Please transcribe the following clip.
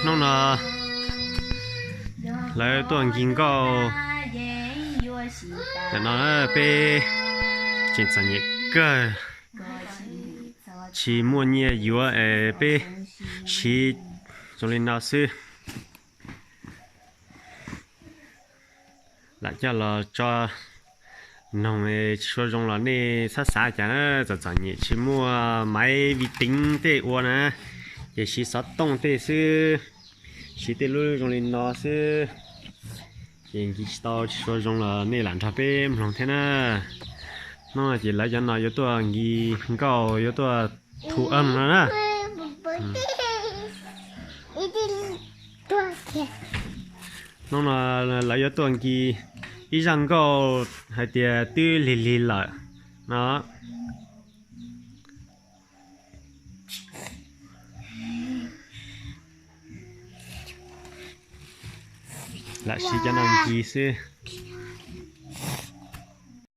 Hnub no lawv tuaj nkig nkauj. Tam no peb tseem txom nyem kawg, tsis muaj nyiaj yuav es peb siv zoo li no xwb. Lam coj los tso noog tsis suav zoo los nej txhob xav cas na, txom txom nyem tsis muaj maiv vi tính tej ua na, ces siv xov tooj tej xwb, siv tej lub zoo li no xwb, ces nkig tsis tau tsis suav zoo los nej lam nrog peb mloog thiab na. Hnub no ces lawv cov no yuav tuaj nkig nkauj yuav tuaj thu âm no na. Hnub no lawv yuav tuaj nkig ib zaj nkauj hais tias twb lig lig lawm no. Lam siv cov no nkig xwb.